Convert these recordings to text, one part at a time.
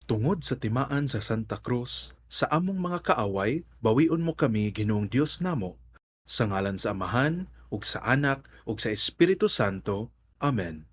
Tungod sa timaan sa Santa Cruz, sa among mga kaaway, bawion mo kami, Ginoong Dios namo. Sa ngalan sa Amahan, ug sa Anak, ug sa Espiritu Santo. Amen.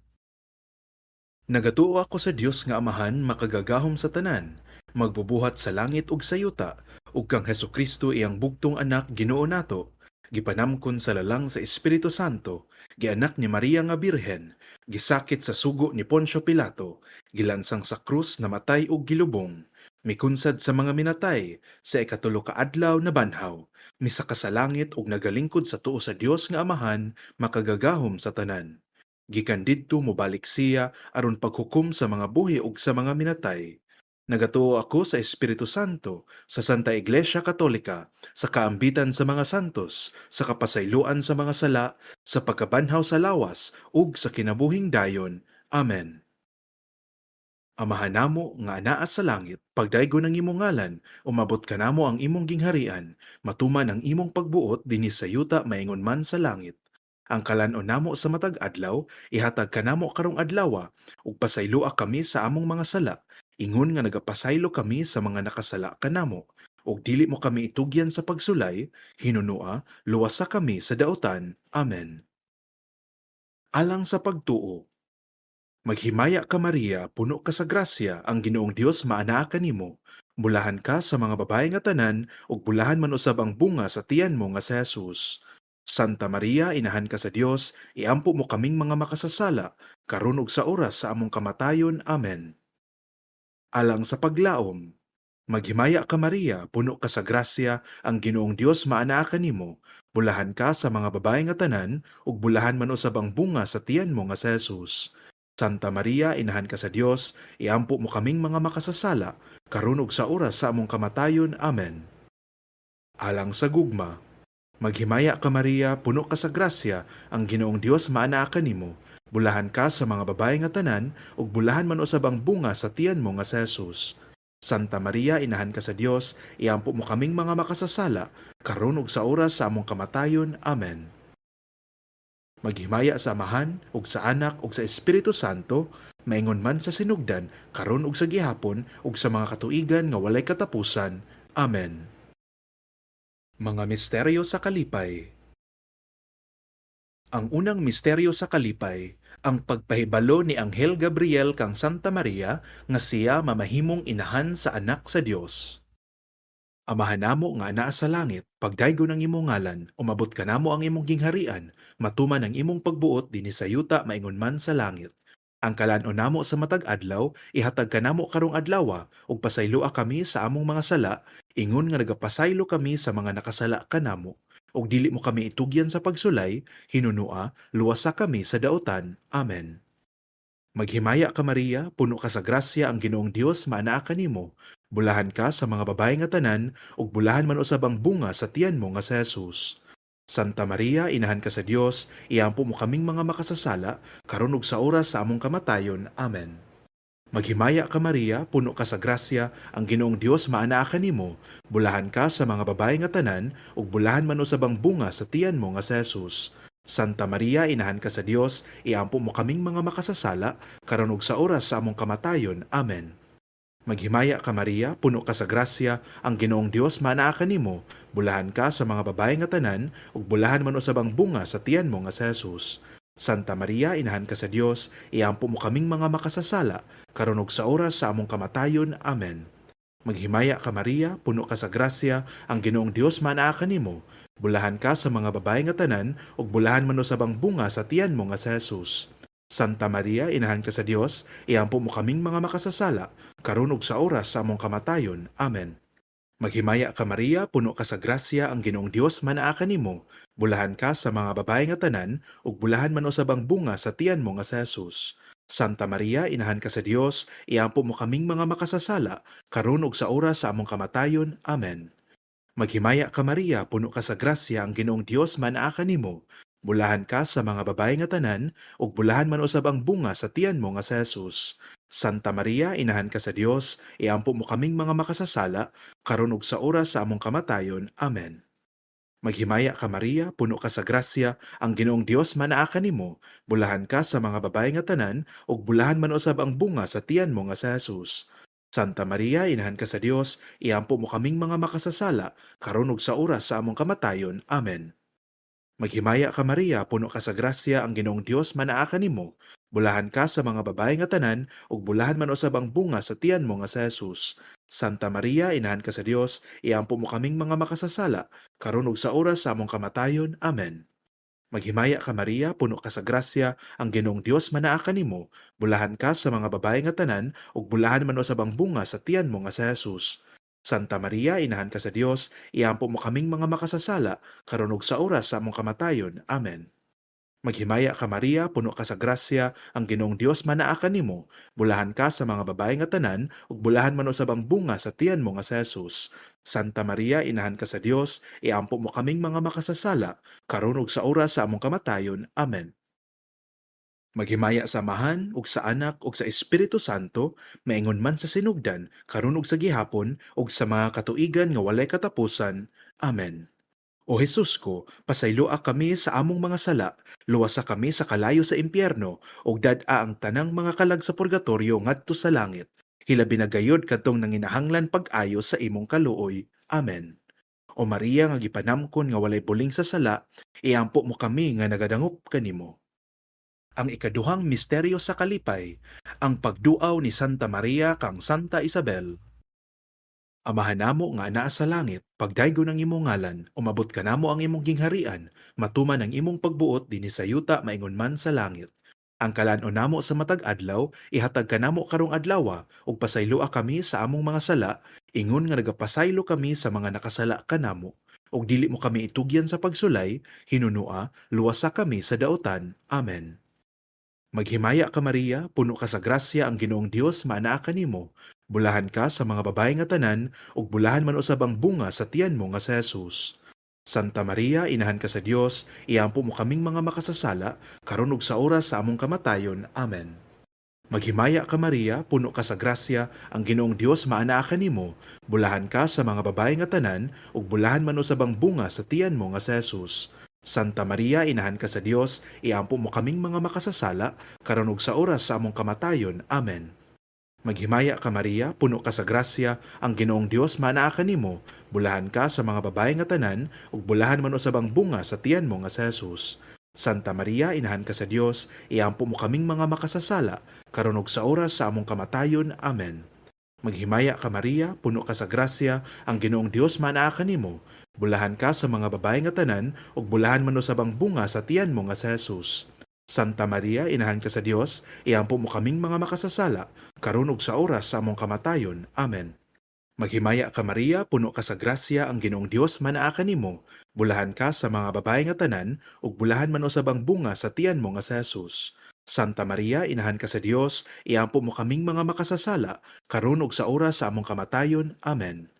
Nagatuo ako sa Dios nga Amahan makagagahom sa tanan, magbubuhat sa langit ug sa yuta, ug kang Hesukristo, iyang bugtong anak, Ginoo nato, gipanamkon sa lalang sa Espiritu Santo, gianak ni Maria nga Birhen, gisakit sa sugo ni Poncio Pilato, gilansang sa krus, namatay ug gilubong, mikunsad sa mga minatay, sa ikatulo ka adlaw nabanhaw, misaka sa langit ug nagalingkod sa tuo sa Dios nga Amahan makagagahom sa tanan. Gikan didto mobalik siya aron paghukom sa mga buhi ug sa mga minatay. Nagatuo ako sa Espiritu Santo, sa Santa Iglesia Katolika, sa kaambitan sa mga santos, sa kapasayloan sa mga sala, sa pagkabanhaw sa lawas, ug sa kinabuhing dayon. Amen. Amahan namo nga anaa sa langit, pagdaygon ang imong ngalan, umabot kanamo ang imong gingharian, matuman ang imong pagbuot dinhi sa yuta maingon man sa langit. Ang kalan-on namo sa matag adlaw, ihatag kanamo karong adlawa, ug pasayloa kami sa among mga sala, ingon nga nagapasaylo kami sa mga nakasala kanamo. Ug dili mo kami itugyan sa pagsulay, hinunua, luwasa kami sa daotan. Amen. Alang sa pagtuo. Maghimaya ka, Maria, puno ka sa grasya, ang Ginoong Dios maanaa kanimo. Bulahan ka sa mga babae nga tanan, ug bulahan man usab ang bunga sa tiyan mo nga si Jesus. Santa Maria, inahan ka sa Dios, iampo mo kaming mga makasasala, karon ug sa oras sa among kamatayon. Amen. Alang sa paglaom. Maghimaya ka, Maria, puno ka sa grasya, ang Ginoong Dios maanaa kanimo. Bulahan ka sa mga babae nga tanan, ug bulahan man usab ang bunga sa tiyan mo nga si Jesus. Santa Maria, inahan ka sa Dios, iampo mo kaming mga makasasala, karon ug sa oras sa among kamatayon. Amen. Alang sa gugma. Maghimaya ka, Maria, puno ka sa grasya, ang Ginoong Dios maanaa kanimo. Bulahan ka sa mga babae nga tanan, ug bulahan man usab ang bunga sa tiyan mo nga si Jesus. Santa Maria, inahan ka sa Dios, iampo mo kaming mga makasasala, karon ug sa oras sa among kamatayon. Amen. Maghimaya sa Amahan, ug sa Anak, ug sa Espiritu Santo, maingon man sa sinugdan, karon ug sa gihapon, ug sa mga katuigan nga walay katapusan. Amen. Mga misteryo sa kalipay. Ang unang misteryo sa kalipay, ang pagpahibalo ni Anghel Gabriel kang Santa Maria nga siya mamahimong inahan sa anak sa Dios. Amahan namo nga anaa sa langit, pagdaygon ang imong ngalan, umabot kanamo ang imong gingharian, matuman ang imong pagbuot dinhi sa yuta maingon man sa langit. Ang kalan-on namo sa matag adlaw, ihatag kanamo karong adlawa, ug pasayloa kami sa among mga sala, ingon nga nagapasaylo kami sa mga nakasala kanamo. Ug dili mo kami itugyan sa pagsulay, hinunua, luwasa kami sa daotan. Amen. Maghimaya ka, Maria, puno ka sa grasya, ang Ginoong Dios maanaa kanimo. Bulahan ka sa mga babae nga tanan, ug bulahan man usab ang bunga sa tiyan mo nga si Jesus. Santa Maria, inahan ka sa Dios, iampo mo kaming mga makasasala, karon ug sa oras sa among kamatayon. Amen. Maghimaya ka, Maria, puno ka sa grasya, ang Ginoong Dios maanaa kanimo. Bulahan ka sa mga babae nga tanan, ug bulahan man usab ang bunga sa tiyan mo nga si Jesus. Santa Maria, inahan ka sa Dios, iampo mo kaming mga makasasala, karon ug sa oras sa among kamatayon. Amen. Maghimaya ka, Maria, puno ka sa grasya, ang Ginoong Dios maanaa kanimo. Bulahan ka sa mga babae nga tanan, ug bulahan man usab ang bunga sa tiyan mo nga si Jesus. Santa Maria, inahan ka sa Dios, iampo mo kaming mga makasasala, karon ug sa oras sa among kamatayon. Amen. Maghimaya ka, Maria, puno ka sa grasya, ang Ginoong Dios maanaa kanimo. Bulahan ka sa mga babae nga tanan, ug bulahan man usab ang bunga sa tiyan mo nga si Jesus. Santa Maria, inahan ka sa Dios, iampo mo kaming mga makasasala, karon ug sa oras sa among kamatayon. Amen. Maghimaya ka, Maria, puno ka sa grasya, ang Ginoong Dios maanaa kanimo. Bulahan ka sa mga babae nga tanan, ug bulahan man usab ang bunga sa tiyan mo nga si Jesus. Santa Maria, inahan ka sa Dios, iampo mo kaming mga makasasala, karon ug sa oras sa among kamatayon. Amen. Maghimaya ka, Maria, puno ka sa grasya, ang Ginoong Dios maanaa kanimo. Bulahan ka sa mga babae nga tanan, ug bulahan man usab ang bunga sa tiyan mo nga si Jesus. Santa Maria, inahan ka sa Dios, iampo mo kaming mga makasasala, karon ug sa oras sa among kamatayon. Amen. Maghimaya ka, Maria, puno ka sa grasya, ang Ginoong Dios maanaa kanimo. Bulahan ka sa mga babae nga tanan, ug bulahan man usab ang bunga sa tiyan mo nga si Jesus. Santa Maria, inahan ka sa Dios, iampo mo kaming mga makasasala, karon ug sa oras sa among kamatayon. Amen. Maghimaya ka Maria, puno ka sa grasya, ang Ginoong Dios manaa kanimo. Bulahan ka sa mga babae nga tanan, ug bulahan man usab ang bunga sa tiyan mo nga si Jesus. Santa Maria, inahan ka sa Dios, iampo mo kaming mga makasasala, karon ug sa oras sa among kamatayon. Amen. Maghimaya ka Maria, puno ka sa grasya, ang Ginoong Dios manaa kanimo. Bulahan ka sa mga babae nga tanan, ug bulahan man usab ang bunga sa tiyan mo nga si Jesus. Santa Maria, inahan ka sa Dios, iampo mo kaming mga makasasala, karon ug sa oras sa among kamatayon. Amen. Maghimaya ka Maria, puno ka sa grasya, ang Ginoong Dios manaa kanimo. Bulahan ka sa mga babae nga tanan, ug bulahan man usab ang bunga sa tiyan mo nga si Jesus. Santa Maria, inahan ka sa Dios, iampo mo kaming mga makasasala, karon ug sa oras sa among kamatayon. Amen. Maghimaya sa Amahan ug sa Anak ug sa Espiritu Santo, maingon man sa sinugdan, karon ug sa gihapon, ug sa mga katuigan nga walay katapusan. Amen. O Jesus ko, pasayloa kami sa among mga sala, luwasa kami sa kalayo sa impyerno, ug dad-a ang tanang mga kalag sa purgatorio ngadto sa langit. Hilabi na gayod kadtong nanginahanglan pag-ayo sa imong kaluoy. Amen. O Maria nga gipanamkon nga walay buling sa sala, iampo mo kami nga nagadangop kanimo. Ang ikaduhang misteryo sa kalipay, ang pagduaw ni Santa Maria kang Santa Isabel. Amahan namo nga anaa sa langit, pagdaygon ang imong ngalan, umabot kanamo ang imong gingharian, matuman ang imong pagbuot dinhi sa yuta maingon man sa langit. Ang kalan-on namo sa matag adlaw, ihatag kanamo karong adlawa, ug pasayloa kami sa among mga sala, ingon nga nagapasaylo kami sa mga nakasala kanamo. Ug dili mo kami itugyan sa pagsulay, hinunua, luwasa kami sa daotan. Amen. Maghimaya ka Maria, puno ka sa grasya, ang Ginoong Dios maanaa kanimo. Bulahan ka sa mga babae nga tanan, ug bulahan man usab ang bunga sa tiyan mo nga si Jesus. Santa Maria, inahan ka sa Dios, iampo mo kaming mga makasasala, karon ug sa oras sa among kamatayon. Amen. Maghimaya ka Maria, puno ka sa grasya, ang Ginoong Dios maanaa kanimo. Bulahan ka sa mga babae nga tanan, ug bulahan man usab ang bunga sa tiyan mo nga si Jesus. Santa Maria, inahan ka sa Dios, iampo mo kaming mga makasasala, karon ug sa oras sa among kamatayon. Amen. Maghimaya ka Maria, puno ka sa grasya, ang Ginoong Dios maanaa kanimo. Bulahan ka sa mga babae nga tanan, ug bulahan man usab ang bunga sa tiyan mo nga si Jesus. Santa Maria, inahan ka sa Dios, iampo mo kaming mga makasasala, karon ug sa oras sa among kamatayon. Amen. Maghimaya ka Maria, puno ka sa grasya, ang Ginoong Dios maanaa kanimo. Bulahan ka sa mga babae nga tanan, ug bulahan man usab ang bunga sa tiyan mo nga si Jesus. Santa Maria, inahan ka sa Dios, iampo mo kaming mga makasasala, karon ug sa oras sa among kamatayon. Amen. Maghimaya ka Maria, puno ka sa grasya, ang Ginoong Dios maanaa kanimo. Bulahan ka sa mga babae nga tanan, ug bulahan man usab ang bunga sa tiyan mo nga si Jesus. Santa Maria, inahan ka sa Dios, iampo mo kaming mga makasasala, karon ug sa oras sa among kamatayon. Amen.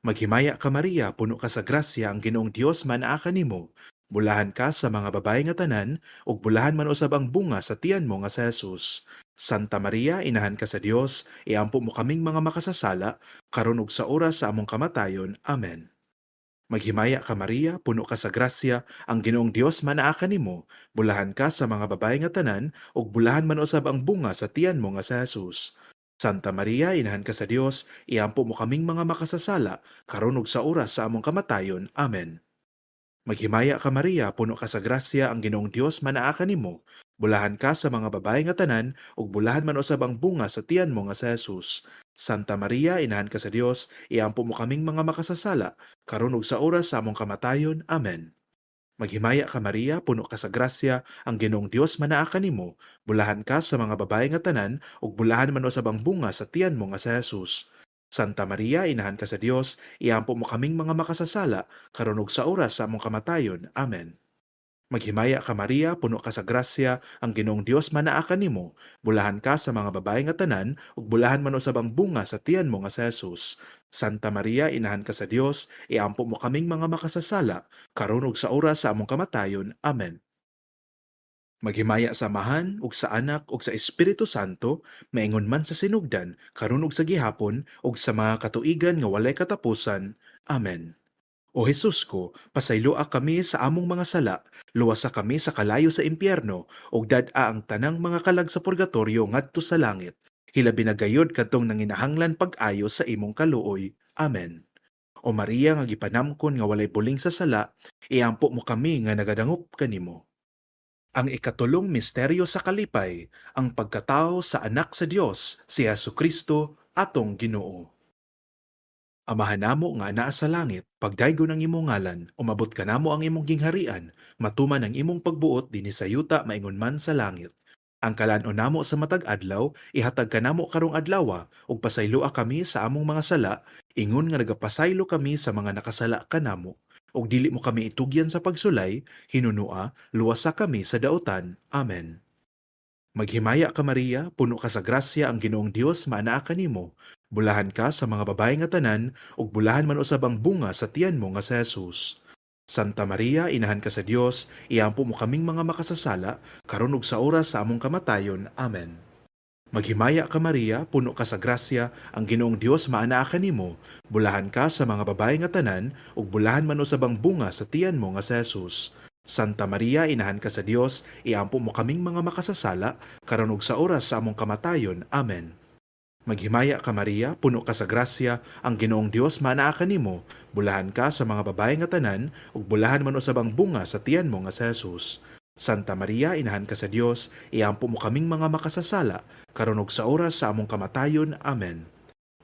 Maghimaya ka Maria, puno ka sa grasya, ang Ginoong Dios maanaa kanimo. Bulahan ka sa mga babae nga tanan, ug bulahan man usab ang bunga sa tiyan mo nga si Jesus. Santa Maria, inahan ka sa Dios, iampo mo kaming mga makasasala, karon ug sa oras sa among kamatayon. Amen. Maghimaya ka Maria, puno ka sa grasya, ang Ginoong Dios maanaa kanimo. Bulahan ka sa mga babae nga tanan, ug bulahan man usab ang bunga sa tiyan mo nga si Jesus. Santa Maria, inahan ka sa Dios, iampo mo kaming mga makasasala, karon ug sa oras sa among kamatayon. Amen. Maghimaya ka Maria, puno ka sa grasya, ang Ginoong Dios maanaa kanimo. Bulahan ka sa mga babae nga tanan, ug bulahan man usab ang bunga sa tiyan mo nga si Jesus. Santa Maria, inahan ka sa Dios, iampo mo kaming mga makasasala, karon ug sa oras sa among kamatayon. Amen. Maghimaya ka Maria, puno ka sa grasya, ang Ginoong Dios maanaa kanimo. Bulahan ka sa mga babae nga tanan, ug bulahan man usab ang bunga sa tiyan mo nga si Jesus. Santa Maria, inahan ka sa Dios, iampo mo kaming mga makasasala, karon ug sa oras sa among kamatayon. Amen. Maghimaya ka Maria, puno ka sa grasya, ang Ginoong Dios maanaa kanimo. Bulahan ka sa mga babae nga tanan, ug bulahan man usab ang bunga sa tiyan mo nga si Jesus. Santa Maria, inahan ka sa Dios, iampo mo kaming mga makasasala, karon ug sa oras sa among kamatayon. Amen. Maghimaya sa Amahan ug sa Anak ug sa Espiritu Santo, maingon man sa sinugdan, karon ug sa gihapon, ug sa mga katuigan nga walay katapusan. Amen. O Jesus ko, pasayloa kami sa among mga sala, luwasa kami sa kalayo sa impyerno, ug dad-a ang tanang mga kalag sa purgatorio ngadto sa langit. Hilabi na gayod kadtong nanginahanglan pag-ayo sa imong kaluoy. Amen. O Maria nga gipanamkon nga walay buling sa sala, iampo mo kami nga nagadangop kanimo. Ang ikatulong misteryo sa kalipay, ang pagkatao sa Anak sa Dios, si Hesukristo, atong Ginoo. Amahan namo nga anaa sa langit, pagdaygon ang imong ngalan, umabot kanamo ang imong gingharian, matuman ang imong pagbuot dinhi sa yuta maingon man sa langit. Ang kalan-on namo sa matag adlaw, ihatag kanamo karong adlawa, ug pasayloa kami sa among mga sala, ingon nga nagapasaylo kami sa mga nakasala kanamo. Ug dili mo kami itugyan sa pagsulay, hinunua, luwasa kami sa dautan. Amen. Maghimaya ka, Maria, puno ka sa grasya, ang Ginoong Dios maanaa kanimo. Bulahan ka sa mga babae nga tanan, ug bulahan man usab ang bunga sa tiyan mo nga si Jesus. Santa Maria, inahan ka sa Dios, iampo mo kaming mga makasasala, karon ug sa oras sa among kamatayon. Amen. Maghimaya ka, Maria, puno ka sa grasya, ang Ginoong Dios maanaa kanimo. Bulahan ka sa mga babae nga tanan, ug bulahan man usab ang bunga sa tiyan mo nga si Jesus. Santa Maria, inahan ka sa Dios, iampo mo kaming mga makasasala, karon ug sa oras sa among kamatayon. Amen. Maghimaya ka, Maria, puno ka sa grasya, ang Ginoong Dios maanaa kanimo. Bulahan ka sa mga babae nga tanan, ug bulahan man usab ang bunga sa tiyan mo nga si Jesus. Santa Maria, inahan ka sa Dios, iampo mo kaming mga makasasala, karon ug sa oras sa among kamatayon. Amen.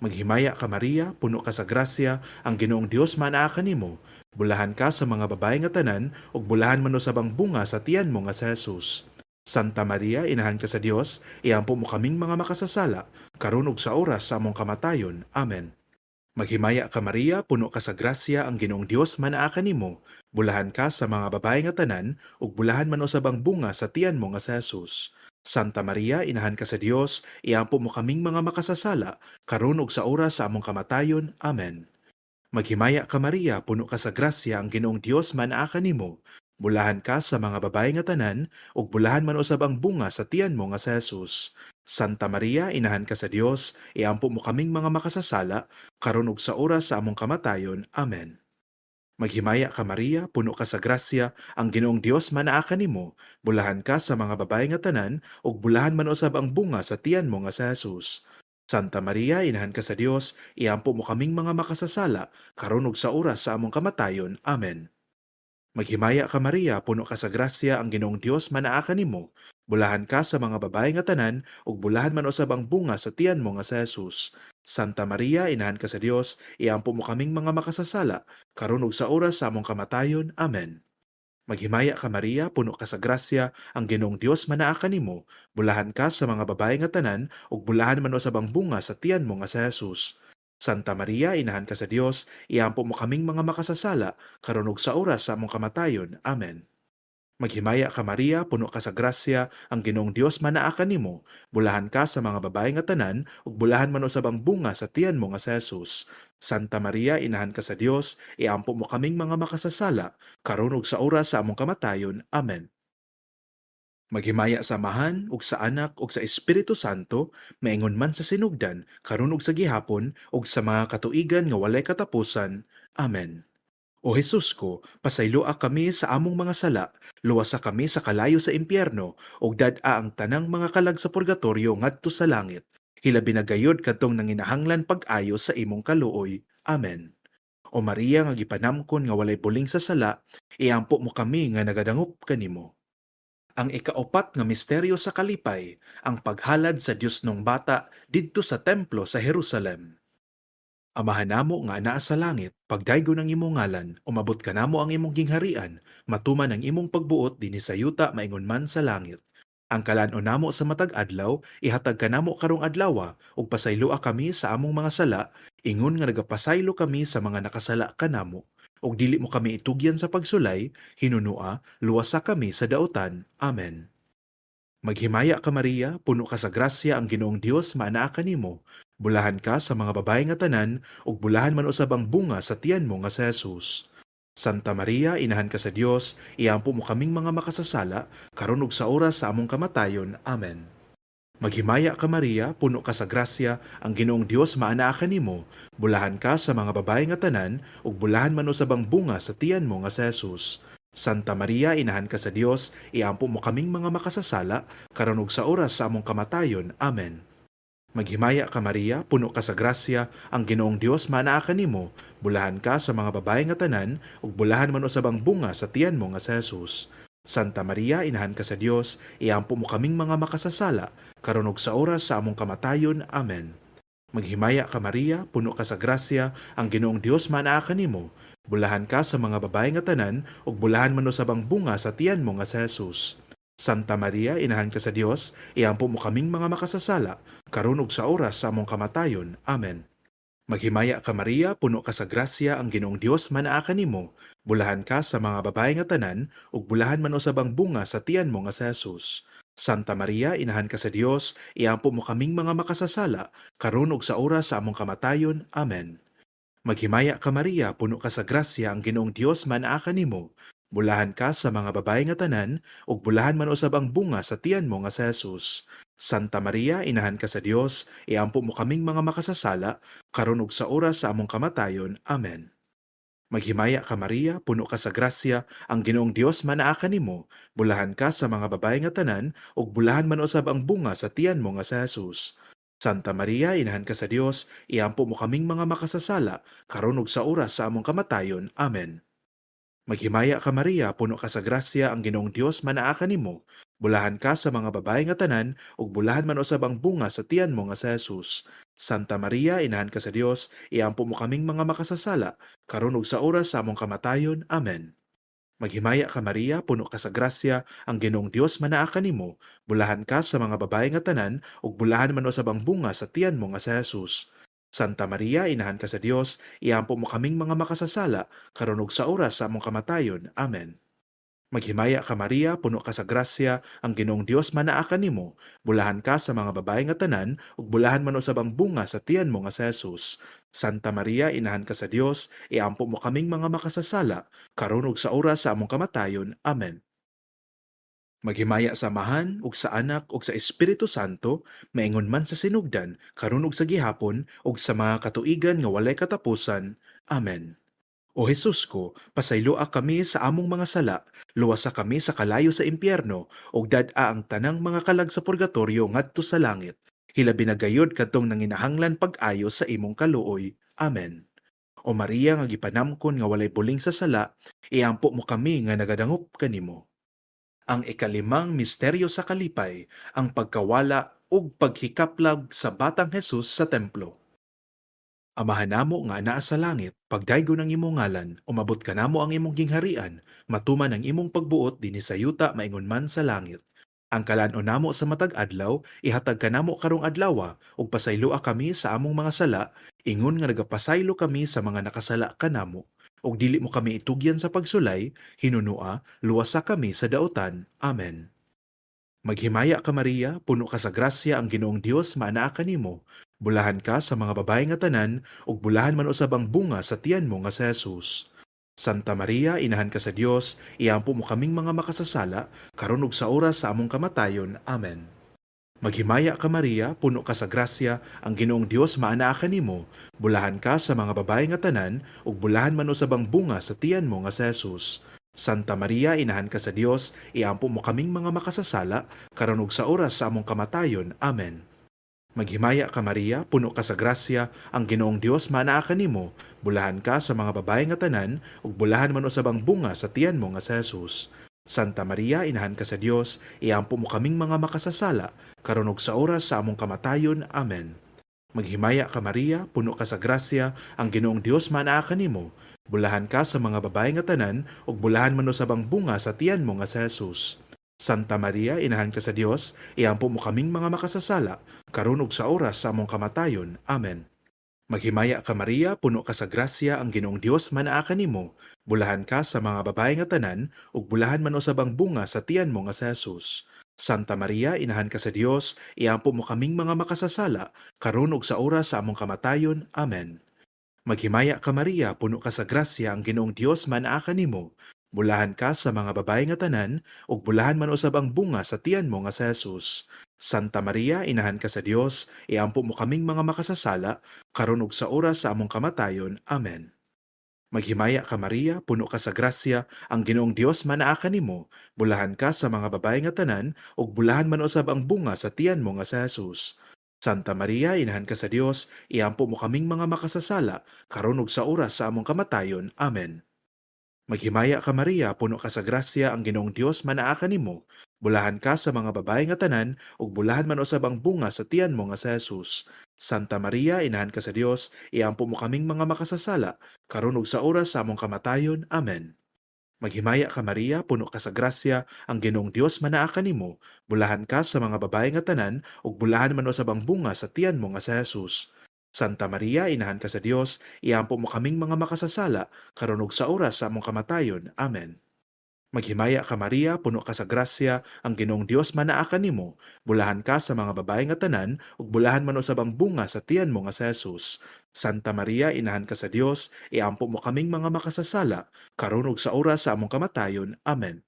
Maghimaya ka, Maria, puno ka sa grasya, ang Ginoong Dios maanaa kanimo. Bulahan ka sa mga babae nga tanan, ug bulahan man usab ang bunga sa tiyan mo nga si Jesus. Santa Maria, inahan ka sa Dios, iampo mo kaming mga makasasala, karon ug sa oras sa among kamatayon. Amen. Maghimaya ka, Maria, puno ka sa grasya, ang Ginoong Dios maanaa kanimo. Bulahan ka sa mga babae nga tanan, ug bulahan man usab ang bunga sa tiyan mo nga si Jesus. Santa Maria, inahan ka sa Dios, iampo mo kaming mga makasasala, karon ug sa oras sa among kamatayon. Amen. Maghimaya ka, Maria, puno ka sa grasya, ang Ginoong Dios maanaa kanimo. Bulahan ka sa mga babae nga tanan, ug bulahan man usab ang bunga sa tiyan mo nga si Jesus. Santa Maria, inahan ka sa Dios, iampo mo kaming mga makasasala, karon ug sa oras sa among kamatayon. Amen. Maghimaya ka, Maria, puno ka sa grasya, ang Ginoong Dios maanaa kanimo. Bulahan ka sa mga babae nga tanan, ug bulahan man usab ang bunga sa tiyan mo nga si Jesus. Santa Maria, inahan ka sa Dios, iampo mo kaming mga makasasala, karon ug sa oras sa among kamatayon. Amen. Maghimaya ka, Maria, puno ka sa grasya, ang Ginoong Dios maanaa kanimo. Bulahan ka sa mga babae nga tanan, ug bulahan man usab ang bunga sa tiyan mo nga si Jesus. Santa Maria, inahan ka sa Dios, iampo mo kaming mga makasasala, karon ug sa oras sa among kamatayon. Amen. Maghimaya ka, Maria, puno ka sa grasya, ang Ginoong Dios maanaa kanimo. Bulahan ka sa mga babae nga tanan, ug bulahan man usab ang bunga sa tiyan mo nga si Jesus. Santa Maria, inahan ka sa Dios, iampo mo kaming mga makasasala, karon ug sa oras sa among kamatayon. Amen. Maghimaya ka, Maria, puno ka sa grasya, ang Ginoong Dios maanaa kanimo. Bulahan ka sa mga babae nga tanan, ug bulahan man usab ang bunga sa tiyan mo nga si Jesus. Santa Maria, inahan ka sa Dios, iampo mo kaming mga makasasala, karon ug sa oras sa among kamatayon. Amen. Maghimaya sa Amahan ug sa Anak ug sa Espiritu Santo, maingon man sa sinugdan, karon ug sa gihapon, ug sa mga katuigan nga walay katapusan. Amen. O Jesus ko, pasayloa kami sa among mga sala, luwasa kami sa kalayo sa impyerno, ug dad-a ang tanang mga kalag sa purgatorio ngadto sa langit. Hilabi na gayod kadtong nanginahanglan pag-ayo sa imong kaluoy. Amen. O Maria nga gipanamkon nga walay buling sa sala, iampo mo kami nga nagadangop kanimo. Ang ikaupat nga misteryo sa kalipay, ang paghalad sa Diosnong Bata didto sa templo sa Jerusalem. Amahan namo nga anaa sa langit, pagdaygon ang imong ngalan, umabot kanamo ang imong gingharian, matuman ang imong pagbuot dinhi sa yuta maingon man sa langit. Ang kalan-on namo sa matag adlaw, ihatag kanamo karong adlawa, ug pasayloa kami sa among mga sala, ingon nga nagapasaylo kami sa mga nakasala kanamo. Ug dili mo kami itugyan sa pagsulay, hinunua, luwasa kami sa dautan. Amen. Maghimaya ka, Maria, puno ka sa grasya, ang Ginoong Dios maanaa kanimo. Bulahan ka sa mga babae nga tanan, ug bulahan man usab ang bunga sa tiyan mo nga si Jesus. Santa Maria, inahan ka sa Dios, iampo mo kaming mga makasasala, karon ug sa oras sa among kamatayon. Amen. Maghimaya ka, Maria, puno ka sa grasya, ang Ginoong Dios maanaa kanimo. Bulahan ka sa mga babae nga tanan, ug bulahan man usab ang bunga sa tiyan mo nga si Jesus. Santa Maria, inahan ka sa Dios, iampo mo kaming mga makasasala, karon ug sa oras sa among kamatayon. Amen. Maghimaya ka Maria, puno ka sa grasya, ang Ginoong Dios maanaa kanimo, bulahan ka sa mga babae nga tanan, ug bulahan man usab ang bunga sa tiyan mo nga si Jesus. Santa Maria, inahan ka sa Dios, iampo mo kaming mga makasasala, karon ug sa oras sa among kamatayon. Amen. Maghimaya ka Maria, puno ka sa grasya, ang Ginoong Dios maanaa kanimo, bulahan ka sa mga babae nga tanan, ug bulahan man usab ang bunga sa tiyan mo nga si Jesus. Santa Maria, inahan ka sa Dios, iampo mo kaming mga makasasala, karon ug sa oras sa among kamatayon. Amen. Maghimaya ka Maria, puno ka sa grasya, ang Ginoong Dios manaa kanimo, bulahan ka sa mga babae nga tanan, ug bulahan man usab ang bunga sa tiyan mo nga si Jesus. Santa Maria, inahan ka sa Dios, iampo mo kaming mga makasasala, karon ug sa oras sa among kamatayon. Amen. Maghimaya ka Maria, puno ka sa grasya, ang Ginoong Dios manaa kanimo, bulahan ka sa mga babae nga tanan, ug bulahan man usab ang bunga sa tiyan mo nga si Jesus. Santa Maria, inahan ka sa Dios, iampo mo kaming mga makasasala, karon ug sa oras sa among kamatayon. Amen. Maghimaya ka Maria, puno ka sa grasya, ang Ginoong Dios manaa kanimo, bulahan ka sa mga babae nga tanan, ug bulahan man usab ang bunga sa tiyan mo nga si Jesus. Santa Maria, inahan ka sa Dios, iampo mo kaming mga makasasala, karon ug sa oras sa among kamatayon. Amen. Maghimaya ka Maria, puno ka sa grasya, ang Ginoong Dios manaa kanimo, bulahan ka sa mga babae nga tanan, ug bulahan man usab ang bunga sa tiyan mo nga si Jesus. Santa Maria, inahan ka sa Dios, iampo mo kaming mga makasasala, karon ug sa oras sa among kamatayon. Amen. Maghimaya ka Maria, puno ka sa grasya, ang Ginoong Dios manaa kanimo, bulahan ka sa mga babae nga tanan, ug bulahan man usab ang bunga sa tiyan mo nga si Jesus. Santa Maria, inahan ka sa Dios, iampo mo kaming mga makasasala, karon ug sa oras sa among kamatayon. Amen. Maghimaya ka Maria, puno ka sa grasya, ang Ginoong Dios manaa kanimo, bulahan ka sa mga babae nga tanan, ug bulahan man usab ang bunga sa tiyan mo nga si Jesus. Santa Maria, inahan ka sa Dios, iampo mo kaming mga makasasala, karon ug sa oras sa among kamatayon. Amen. Maghimaya sa Amahan ug sa Anak ug sa Espiritu Santo, maingon man sa sinugdan, karon ug sa gihapon, ug sa mga katuigan nga walay katapusan. Amen. O Jesus ko, pasayloa kami sa among mga sala, luwasa kami sa kalayo sa impyerno, ug dad-a ang tanang mga kalag sa purgatorio ngadto sa langit. Hilabi na gayud kadtong nanginahanglan pag-ayo sa imong kaluoy. Amen. O Maria nga gipanamkon nga walay buling sa sala, iampo mo kami nga nagadangop kanimo. Ang ikalimang misteryo sa kalipay, ang pagkawala ug paghikaplag sa batang Jesus sa templo. Amahan namo nga anaa sa langit, pagdaygon ang imong ngalan, umabot kanamo ang imong gingharian, matuman ang imong pagbuot dinhi sa yuta maingon man sa langit. Ang kalan-on namo sa matag adlaw, ihatag kanamo karong adlawa, ug pasayloa kami sa among mga sala, ingon nga nagapasaylo kami sa mga nakasala kanamo. Ug dili mo kami itugyan sa pagsulay, hinunua, luwasa kami sa daotan. Amen. Maghimaya ka Maria, puno ka sa grasya, ang Ginoong Dios maanaa kanimo. Bulahan ka sa mga babae nga tanan, ug bulahan man usab ang bunga sa tiyan mo nga si Jesus. Santa Maria, inahan ka sa Dios, iampo mo kaming mga makasasala, karon ug sa oras sa among kamatayon. Amen. Maghimaya ka Maria, puno ka sa grasya, ang Ginoong Dios maanaa kanimo. Bulahan ka sa mga babae nga tanan, ug bulahan man usab ang bunga sa tiyan mo nga si Jesus. Santa Maria, inahan ka sa Dios, iampo mo kaming mga makasasala, karon ug sa oras sa among kamatayon. Amen. Maghimaya ka Maria, puno ka sa grasya, ang Ginoong Dios maanaa kanimo. Bulahan ka sa mga babae nga tanan, ug bulahan man usab ang bunga sa tiyan mo nga si Jesus. Santa Maria, inahan ka sa Dios, iampo mo kaming mga makasasala, karon ug sa oras sa among kamatayon. Amen. Maghimaya ka Maria, puno ka sa grasya, ang Ginoong Dios maanaa kanimo. Bulahan ka sa mga babae nga tanan, ug bulahan man usab ang bunga sa tiyan mo nga si Jesus. Santa Maria, inahan ka sa Dios, iampo mo kaming mga makasasala, karon ug sa oras sa among kamatayon. Amen. Maghimaya ka Maria, puno ka sa grasya, ang Ginoong Dios maanaa kanimo. Bulahan ka sa mga babae nga tanan, ug bulahan man usab ang bunga sa tiyan mo nga si Jesus. Santa Maria, inahan ka sa Dios, iampo mo kaming mga makasasala, karon ug sa oras sa among kamatayon. Amen. Maghimaya ka Maria, puno ka sa grasya, ang Ginoong Dios maanaa kanimo. Bulahan ka sa mga babae nga tanan, ug bulahan man usab ang bunga sa tiyan mo nga si Jesus. Santa Maria, inahan ka sa Dios, iampo mo kaming mga makasasala, karon ug sa oras sa among kamatayon. Amen. Maghimaya ka Maria, puno ka sa grasya, ang Ginoong Dios maanaa kanimo. Bulahan ka sa mga babae nga tanan, ug bulahan man usab ang bunga sa tiyan mo nga si Jesus. Santa Maria, inahan ka sa Dios, iampo mo kaming mga makasasala, karon ug sa oras sa among kamatayon. Amen. Maghimaya ka, Maria, puno ka sa grasya, ang Ginoong Dios manaa kanimo. Bulahan ka sa mga babae nga tanan, ug bulahan man usab ang bunga sa tiyan mo nga si Jesus. Santa Maria, inahan ka sa Dios, iampo mo kaming mga makasasala, karon ug sa oras sa among kamatayon. Amen. Maghimaya ka, Maria, puno ka sa grasya, ang Ginoong Dios manaa kanimo. Bulahan ka sa mga babae nga tanan, ug bulahan man usab ang bunga sa tiyan mo nga si Jesus. Santa Maria, inahan ka sa Dios, iampo mo kaming mga makasasala, karon ug sa oras sa among kamatayon. Amen. Maghimaya ka, Maria, puno ka sa grasya, ang Ginoong Dios manaa kanimo. Bulahan ka sa mga babae nga tanan, ug bulahan man usab ang bunga sa tiyan mo nga si Jesus. Santa Maria, inahan ka sa Dios, iampo mo kaming mga makasasala, karon ug sa oras sa among kamatayon. Amen.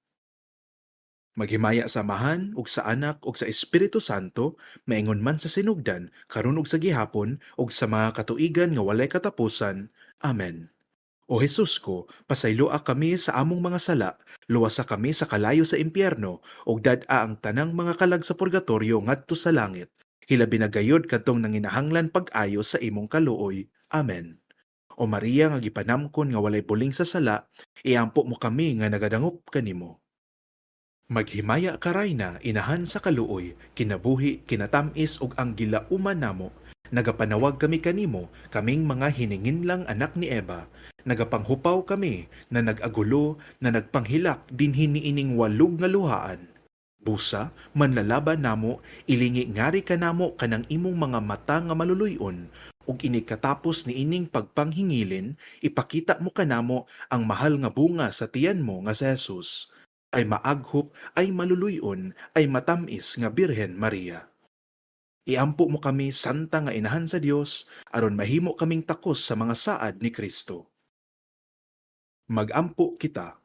Maghimaya sa Amahan ug sa Anak ug sa Espiritu Santo, maingon man sa sinugdan, karon ug sa gihapon, ug sa mga katuigan nga walay katapusan. Amen. O Jesus ko, pasayloa kami sa among mga sala, luwasa kami sa kalayo sa impyerno, ug dad-a ang tanang mga kalag sa purgatorio ngadto sa langit. Hilabi na gayud kadtong nanginahanglan pag-ayo sa imong kaluoy. Amen. O Maria nga gipanamkon nga walay buling sa sala, iampo mo kami nga nagadangop kanimo. Maghimaya ka, Rayna, inahan sa kaluoy, kinabuhi, kinatam-is ug ang gilauman namo. Nagapanawag kami kanimo, kaming mga hininginlang anak ni Eva. Nagapanghupaw kami na nag-agulo, na nagpanghilak dinhi niining walog nga luhaan. Busa, manlalaban namo, ilingi ngari kanamo kanang imong mga mata nga maluluy-on, ug inig katapos niining pagpanghingilin, ipakita mo kanamo ang mahal nga bunga sa tiyan mo nga si Jesus. Ay maaghop, ay maluluy-on, ay matamis nga Birhen Maria. Iampo mo kami, Santa nga Inahan sa Dios, aron mahimo kaming takos sa mga saad ni Kristo. Magampo kita.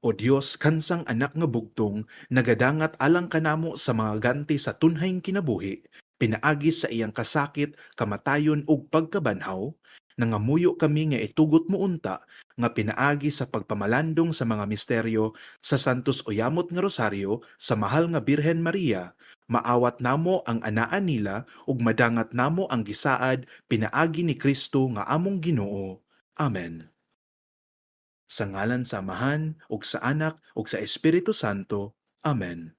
O Dios, kansang anak nga bugtong, nagadangat alang kanamo sa mga ganti sa tunhayng kinabuhi, pinaagi sa iyang kasakit, kamatayon ug pagkabanhaw, nangamuyo kami nga itugot mo unta nga pinaagi sa pagpamalandong sa mga misteryo sa Santos Uyamot nga Rosaryo sa mahal nga Birhen Maria, maawat namo ang anaa nila ug madangat namo ang gisaad pinaagi ni Kristo nga among Ginoo. Amen. Sa ngalan sa Amahan ug sa Anak ug sa Espiritu Santo. Amen.